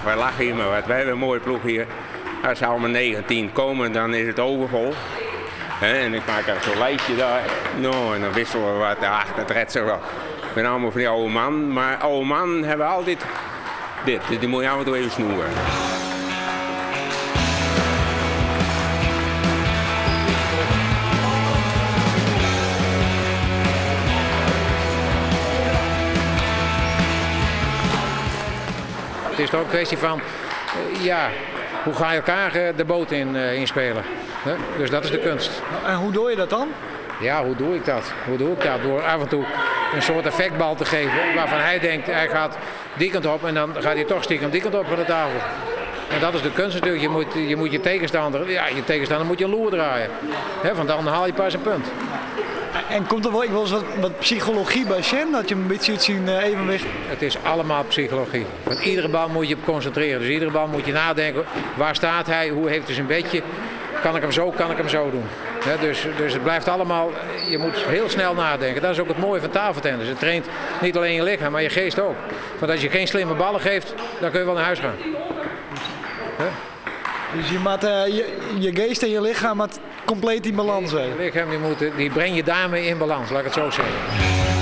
Ach, wij lachen hier maar wat. Wij hebben een mooie ploeg hier. Als ze allemaal 19 komen, dan is het overvol. En ik maak er zo'n lijstje daar. Nou, en dan wisselen we wat. Ach, dat redt zich wel. Ik ben allemaal van die oude man. Maar oude man hebben altijd dit. Die moet je af en toe even snoeren. Het is toch ook een kwestie van, ja, hoe ga je elkaar de boot in inspelen? Hè? Dus dat is de kunst. En hoe doe je dat dan? Ja, hoe doe ik dat? Hoe doe ik dat? Door af en toe een soort effectbal te geven waarvan hij denkt, hij gaat die kant op en dan gaat hij toch stiekem die kant op van de tafel. En dat is de kunst natuurlijk. Je moet je tegenstander, ja, je tegenstander moet je een loer draaien. Hè, want dan haal je pas een punt. En komt er wel, ik wil eens wat psychologie bij Sjen, dat je een beetje het zien evenwicht? Het is allemaal psychologie. Want iedere bal moet je op concentreren. Dus iedere bal moet je nadenken, waar staat hij, hoe heeft hij zijn bedje? Kan ik hem zo, kan ik hem zo doen? Hè, dus het blijft allemaal, je moet heel snel nadenken. Dat is ook het mooie van tafeltennis. Het traint niet alleen je lichaam, maar je geest ook. Want als je geen slimme ballen geeft, dan kun je wel naar huis gaan. Hè? Dus je moet je geest en je lichaam moet compleet in balans zijn. Je lichaam, die breng je daarmee in balans, laat ik het zo zeggen.